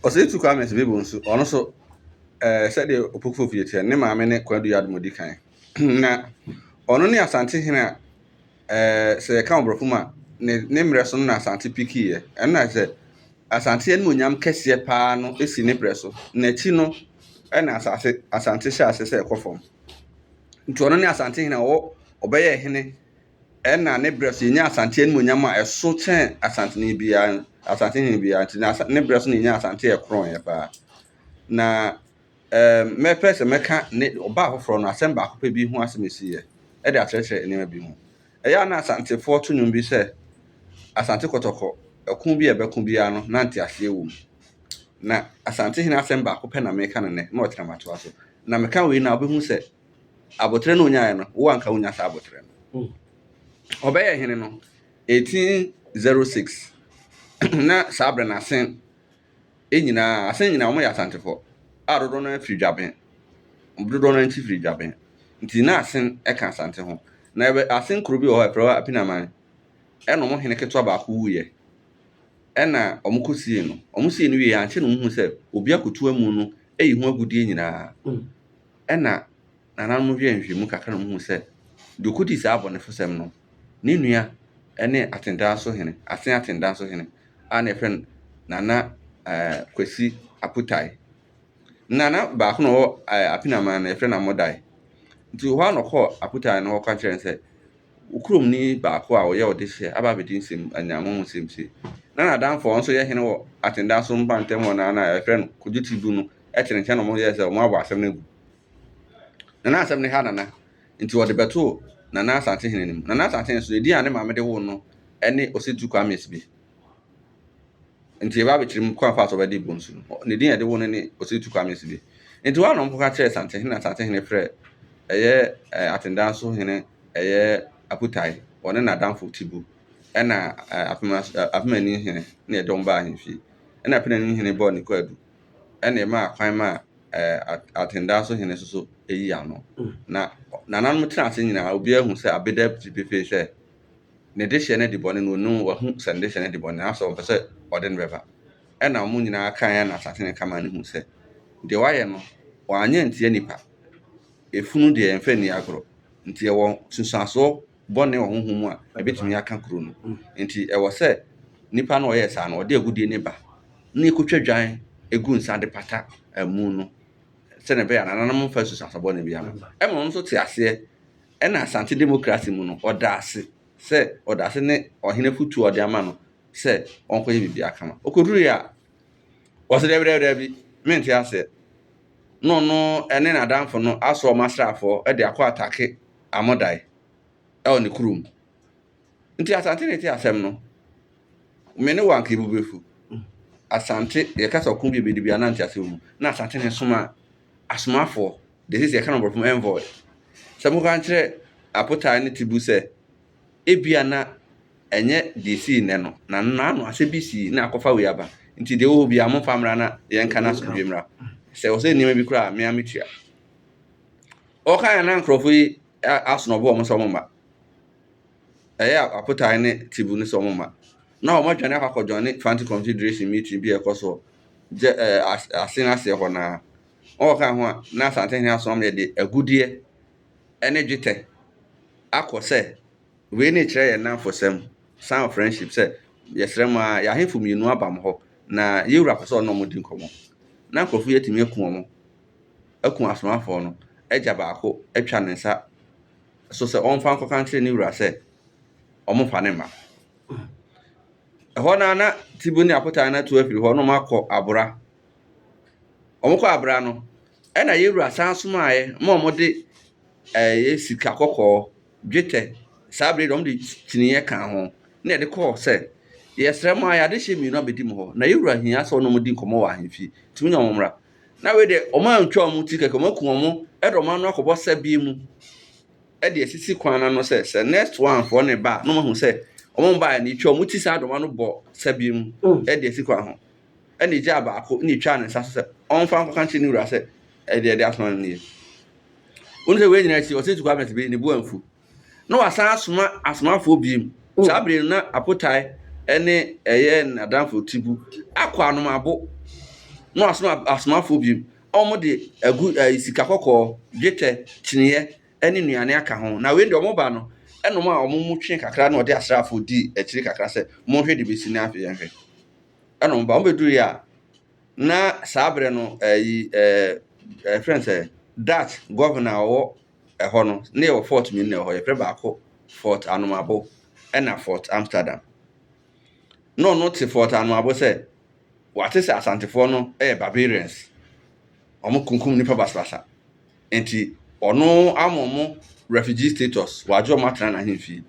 Osei Tutu Kwame Sibebo nso, ɔno nso, sɛdeɛ Opoku Fofie teɛ, ne maame ne Kwadu Yiadom ɔdi kan. Na ɔno ne Asantehene a sɛ yɛka wɔ borɔfo mu a, ne mmerɛ so no na Asante pikiiɛ. Ɛno na sɛ Asante animuonyam kɛseɛ paa no si ne berɛ so. N'akyi no ɛna Asante hyɛ ase sɛ ɛkɔ fam. Nti ɔno ne Asantehene a ɔwɔ ɔbɛyɛɛ hene, ɛna ne berɛ so yɛnya Asante animuonyam a ɛso kyɛn Asantehene biara, Asantehene biara. Nti ne berɛ so na yɛnya Asante a ɛkorɔnyɛ paa. Na mɛpɛ sɛ mɛka ne ɔbaa foforɔ no asɛm baako pɛ bi ho asɛm esiiɛ ɛde akyerɛkyerɛ nneɛma bi ho. Ɛyɛ a na Asantefoɔ to nnwom bi sɛ Asante Kɔtɔkɔ, ɛko bi a ɛbɛko biara no na nteaseɛ wɔ mu. Na Asantehene asɛm baako pɛ na meka no nnɛ na ɔkyena matoa so. Na meka wei na wobɛhu sɛ abotrɛ no onyaeɛ no, wo anka wonya saa abotrɛ no. Ɔbɛyɛ hene no 1806, na saa berɛ no Asen nyinaa, Asen nyinaa wɔyɛ Asantefoɔ a dodoɔ no firi Dwaben. Dodoɔ no nti firi Dwaben. Nti na Asen ka Asante ho. Na Asen kuro bi wɔ hɔ a yɛfrɛ hɔ Apinaman. Ɛna wɔn hene ketewa baako wuiɛ. Ɛna wɔn kɔsiee no. Wɔn siee no wieeɛ, ankyɛ na wɔn hu sɛ obi akɔtu amu no ayi ho agudeɛ nyinaa. Ɛna nananom yɛɛ nhwehwɛmu kakra na wɔn hu sɛ deɛ ɔkɔdii saa abɔnefosɛm no, ne nua ne Atendanso hene, Asen Atendanso hene a na yɛfrɛ no Nana Kwasi Apotae. Nana baako na ɔwɔ Apinaman no, yɛfrɛ no Amodae. Nti hɔ a na ɔkɔɔ Apotae no hɔ ka kyerɛɛ no sɛ, wo kuromni baako a ɔyɛ ɔdehyeɛ aba abɛdi nsɛm anyamomo nsɛm sei. Na n'adamfo a ɔno nso yɛ hene wɔ Atendanso mpɔtam hɔ no a yɛfrɛ no Kojo Tibu no te ne nkyɛn na wɔyɛɛ sɛ wɔabɔ asɛm no agu. Na na asɛm no ha Nana, nti wɔde bɛtoo Nana Asantehene anim. Nana Asantehene nso, edin a ne maame de woo no ne Osetu Kwame Asibe. Nti yɛba abɛkyerɛ mu kwan fa so ɔbɛde Bonsu no. Ne din a yɛde woo no ne Osetu Kwame Asibe. Nti wɔn a na wɔkɔka kyerɛɛ Asantehene na Asantehene frɛ ɛyɛ Atendanso hene ɛyɛ Apotae, ɔne n'adamfo Tibu ɛna Apemani hene na yɛde wɔn baa ahemfie. Ɛna Apemani hene bɔɔ ne kwaadu ɛna ɛmaa kwan maa Atendanso hene nso so eyi ano. Na nananom tena ase nyinaa, obiara hu sɛ abeda ti pefee sɛ ne dehyeɛ no adi bɔne no, ɔnu wahu sɛ ne dehyeɛ no adi bɔne, nanso ɔmpɛ sɛ ɔde no bɛba. Ɛna wɔn nyinaa kaeɛ na Asantehene ka maa no hu sɛ deɛ wayɛ no, wanyɛ ntia nipa. Efunu deɛ yɛmfa nni agorɔ. Nti ɛwɔ nsunsuansoɔ bɔne wɔ honhom mu a ɛbɛtumi aka kuro no. Nti ɛwɔ sɛ nipa no a ɔyɛɛ saa no, ɔde agudie no ba na ɛkɔtwa dwan gu nsa de pata amu no sɛdeɛ ɛbɛyɛ a nananom mfa nsunsuansoɔ bɔne biara mma. Ɛma wɔn nso te aseɛ. Ɛna Asante demokrasi mu no, ɔda ase sɛ ɔda ase ne ɔhene afotuo a ɔde ama no sɛ ɔnkɔyɛ biribiara kama. Ɔkɔduruiɛ a, ɔse dabi dabi dabi, mente aseɛ. Na ɔno ne n'adamfo no asɔ wɔn asraafoɔ de akɔ atake Amodae wɔ ne kurom. Nti Asante na ɛte asɛm no, me ne wo anka yɛbu bɛfu. Asante, yɛka sɛ ɔko bi a ɛbɛdi biara na nteaseɛ wɔ mu. Na Asante na ɛsoma asomafoɔ, deɛ sisi yɛka no borɔfo mu envoy, sɛ moka nkyerɛ Apotae ne Tibu sɛ ebia na ɛnyɛ deɛ ɛsii nnɛ no, na n'ano asɛm bi sii na akɔfa wei aba. Nti deɛ ɛwɔ hɔ biara momfa mmra na yɛnka no asomdwoeɛ mmra. Sɛ ɛwɔ sɛ nneɛma bi koraa a, me ara metua. Ɔkaeɛ na nkurɔfoɔ yi asonɔbɔ wɔn sɛ wɔn mma. Ɛyɛ Apotae ne Tibu no sɛ wɔn mma. Na wɔn adwane akɔ akɔjoine Fanti Confederation meeting bi a ɛkɔ so gyɛ ɛɛ asen aseɛ hɔ naa. Wɔkɔka ho a, na Asantehene asoma ma yɛde agudeɛ ne dwetɛ akɔ sɛ wei ne kyerɛ yɛn nnamfosɛm, sign of friendship, sɛ yɛsrɛ mo ara, yɛn ahemfo mmienu aba mo hɔ na yɛn wura pɛ sɛ ɔne wɔn di nkɔmmɔ. Na nkurɔfoɔ yi atumi aku wɔn, aku asomafoɔ no, agya baako atwa ne nsa so sɛ ɔmfa nkɔka nkyerɛ ne wura sɛ wɔmfa ne mma. Ɛhɔ no ara na Tibu ne Apotaa no atu afiri hɔ na wɔakɔ Abora. Wɔkɔ Abora no, ɛna yɛn wura san somaeɛ ma wɔde ɛyɛ sika kɔkɔɔ, dwetɛ, saa berɛ yi deɛ wɔde kyiniiɛ kaa ho, na yɛde kɔɔ sɛ, yɛsrɛ mo ara, yɛn adehyeɛ mmienu abɛdi mo hɔ, na yɛn wura hia sɛ ɔne wɔn di nkɔmmɔ wɔ ahemfie, nti monya wɔn mmra. Na wei deɛ, wɔantwa wɔn ti kɛkɛ, wɔaku wɔn de wɔn ano akɔbɔ sɛbeɛ mu de asisi kwan no ano sɛ, sɛ next one foɔ no reba a, na wɔahu sɛ wɔn baeɛ no, yɛtwa wɔn ti saa de wɔn ano bɔ sɛbeɛ mu de asi kwan ho. Ɛna egyaa baako na etwaa ne nsa so sɛ ɔmfa nkɔka nkyerɛ ne wura sɛ ɛdeɛ ɛde asoma no nie. Wonu sɛ wei nyinaa akyi, ɔsɛ tukɔ abɛn bi ne bo amfu. Na wasan asoma asomafoɔ biem. Saa bere no na Apotae ne ɛyɛ n'adamfo Tibu akɔ Anomabo. Na wasoma asomafoɔ bio a wɔde agu ɛɛ sika kɔkɔɔ, dwetɛ, kyiniiɛ ne nnuane aka ho. Na wei deɛ wɔba no, ɛna wɔn a wɔn mu twe kakra na wɔde asraafoɔ di akyire kakra sɛ monhwɛ deɛ bɛsi na afei yɛnhwɛ. Ɛna wɔn ba, wɔbɛduruiɛ a, na saa berɛ no ɛyi ɛɛ ɛfrɛ no sɛ Dutch governor a ɔwɔ ɛhɔ no, ne yɛwɔ fort mmienu na ɛwɔ hɔ. Yɛfrɛ baako Fort Anomabo ɛna Fort Amsterdam. Na ɔno te Fort Anomabo sɛ wate sɛ Asantefoɔ no yɛ barbarians. Wɔn kunkum nipa basabasa. Nti ɔno ama wɔn refugee status, wagye wɔn atena n'ahemfie.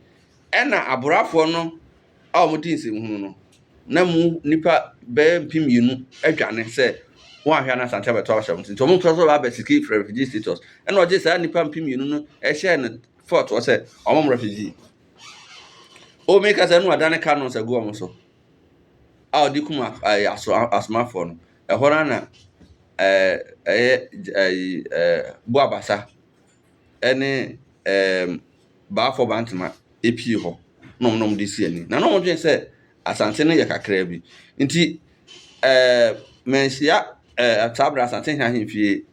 Ɛna aborafoɔ no a wɔdi nsɛmhunu no, na mu nipa bɛyɛ 2000 adwane sɛ wɔn ahwɛ na Asante abɛtɔ ahyɛ wɔn so. Nti wɔn nso so abɛ seek for refugee status. Ɛna ɔgye saa nipa 2000 no ɛhyɛ no fort hɔ sɛ wɔn refugee. Omi kasa no adane cannons agu wɔn so a ɔde kum aso asomafoɔ no. Ɛhɔ no na ɛyɛ ɛyi Buabasa ɛne Baafo Bantama epie hɔ na wɔn na wɔde si ani. Na na wɔn dwen sɛ Asante no yɛ kakraa bi. Nti manhyia saa berɛ Asante hene ahemfie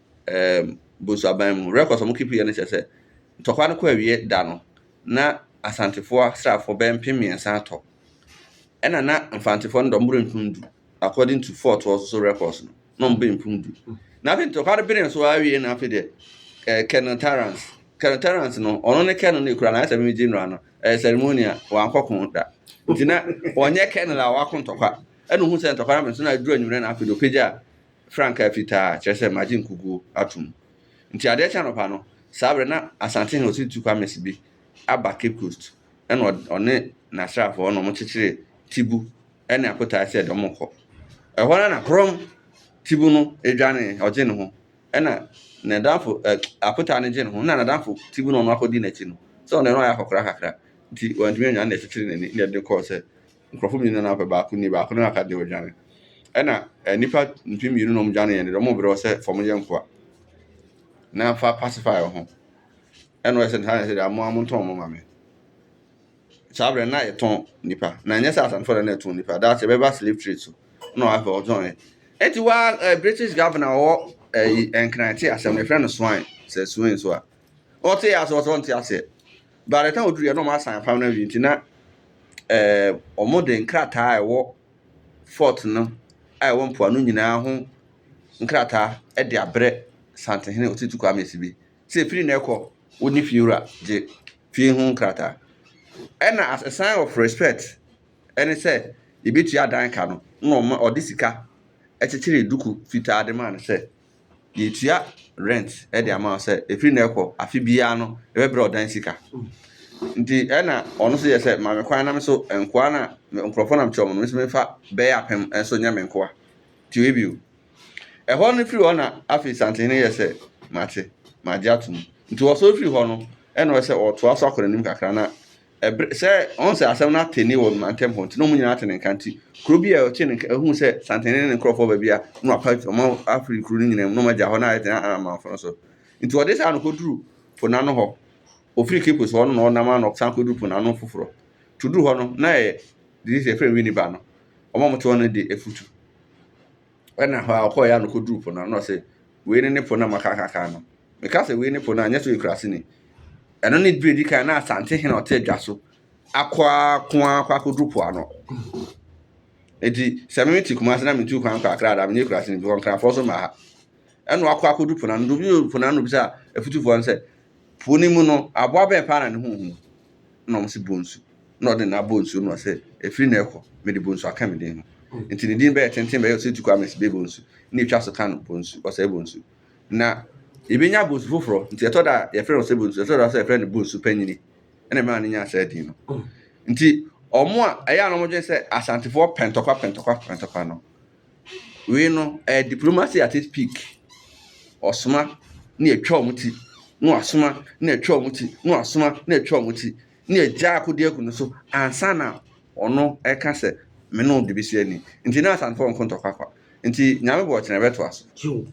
Bonsu mu records a wɔn keep yɛ no kyerɛ sɛ ntɔkwa no kɔ awie da no, na Asantefoɔ asraafoɔ bɛyɛ 3000 atɔ. Ɛna na Mfantefoɔ no dɔm boro 10,000 according to fort hɔ so records no, na wɔn bɛyɛ 10,000. Na afei ntɔkwa no bere so awie na afei deɛ Colonel Terence, Colonel Terence no, ɔno ne colonel no ekura na ayɛ sɛ mímí general no ɛyɛ ceremonial, wankɔ ko da. Nti na ɔnyɛ colonel a wako ntɔkwa. Ɛna ohun sɛ ntɔkwa no abɛn so na aduru anwummerɛ na afei deɛ ɔpagya frankaa fitaa kyerɛ sɛ magye nkuguo atom. Nti adeɛ kyɛ anɔpa no, saa berɛ na Asante hene Osei Tutu Kwame Sibi aba Cape Coast, ɛna ɔne n'asraafoɔ na wɔkyekyere Tibu ɛne Akotaa sɛ ɛde wɔn kɔ. Ɛhɔ no na korɔm Tibu no edwane, ɔgye ne ho, ɛna n'adamfo Akotaa no gye ne ho, na n'adamfo Tibu no ɔno akɔdi n'akyi no sɛ ɔno ɔyɛ akɔkora kakra nti wɔntumi anwane, na ɛkyekyere n'ani na ɛde kɔɔ sɛ nkurɔfoɔ mmienu na apɛ baako ni, baako no aka deɛ ɔdwane. Ɛna nnipa 2000 na wɔn dwane yɛn de wɔn brɛ sɛ fam yɛ nkoa na fa pacify wɔ ho. Ɛna ɔyɛ sɛ saa sɛ mo a montɔn mo ma me. Saa berɛ na yɛtɔn nipa na ɛnyɛ sɛ Asantefoɔ na ɛtɔn nipa daakye ɛbɛba slave trade so na wafɛ ɔtɔn yɛ. Eti wa British governor ɔwɔ ɛyi Nkran te asɛm no, yɛfrɛ no Swain, sɛ Swain so a ɔte yɛ ase, ɔsɛ ɔnte aseɛ. By the time oduru yɛ na ɔmo asan apam no awie, nti na ɔmo de nkrataa a ɛwɔ fort no a ɛwɔ mpoano nyinaa ho nkrataa ɛde abrɛ Santehene Osei Tutu Kwame Asibi sɛ efiri na ɛkɔ wo ne fiewura gye fie ho nkrataa. Ɛna as a sign of respect ɛne sɛ yɛbɛtua dan ka no, na ɔma ɔde sika ɛkyekyere duku fitaa de maa no sɛ yɛtua rent ɛde ama wo sɛ efiri na ɛkɔ afe biara no ɛbɛbrɛ ɔdan sika. Nti ɛna ɔno nso yɛ sɛ maame kwan nam so nkoa na nkurɔfoɔ nam kyerɛ wɔn no nso mefa bɛyɛ 1000 nso nyɛ me nkoa. Nti wei bio ɛhɔ no firi hɔ na afei Santehene yɛ sɛ mate magye ato mu. Nti wɔsɔ firi hɔ no, ɛna ɔyɛ sɛ ɔtoa so akɔ n'anim kakra na ɛbrɛ sɛ ɔn sɛ asɛm no atene wɔ mantam hɔ, nti na ɔmo nyinaa ate ne nka. Nti kuro bi a ɔte ne nka ehu sɛ Santehene ne nkurɔfoɔ baabi a na wapa ɔmo afiri kuro no nyinaa mu na ɔmo agya hɔ na ayɛ tena amanfo no so. Nti ɔde saa no kɔduru po n'ano hɔ, ofiri Cape Coast hɔ no na ɔnam ano san kɔduru po n'ano foforɔ. Tuduru hɔ no na ɛyɛ de sɛ yɛfrɛ no Winneba no, ɔmo a wɔte hɔ no de efutu. Ɛna hɔ a ɔkɔɔ yɛ ano kɔduru po n'ano na ɔsɛ wei ne ne po na maka kaka no. Meka sɛ wei ne po no a, nyɛ sɛ ɔyɛ kuraseni. Ɛno ne bere di kan na Asante hene a ɔte adwa so akɔ ako akɔ akɔduru po ano. Nti sɛ meme te Kumase na metu kwan kɔ Akra da, menyɛ kuraseni because Nkrafoɔ so ma ha. Ɛna wakɔ akɔduru po n'ano. Obi po n'ano bisa afutufoɔ no sɛ po no mu no aboa bɛn paa na ne ho hu, na wɔn sɛ bonsu, na ɔde na abɔ nsuo na ɔsɛ efiri na ɛkɔ mede bonsu aka me din ho. Nti ne din bɛyɛ tenten bɛyɛ Osei Tutu Kwame Sibe Bonsu na etwa so ka no Bonsu, Ɔsɛe Bonsu. Na ebenya bonsu foforɔ, nti ɛtɔ da a yɛfrɛ no Ɔsɛe Bonsu, ɛtɔ da sɛ yɛfrɛ no Bonsu Panyini, ɛna ɛmaa no nyaa saa din no. Nti ɔmo a ɛyɛ a na ɔmo dwen sɛ Asantefoɔ pɛ ntɔkwa pɛ ntɔkwa pɛ ntɔkwa no, wei no ɛyɛ diplomacy at its peak. Ɔsoma na yɛtwa ɔmo ti, na wasoma na yɛtwa ɔmo ti, na wasoma na yɛtwa ɔmo ti, na yɛgya akodeɛ agu no so ansa na ɔno ɛka sɛ me ne wo de bɛsi ani. Nti na Asantefoɔ nko ntɔkwa kwa. Nti Nyame bɔ ɔkyena ɛbɛtoa so. Yo.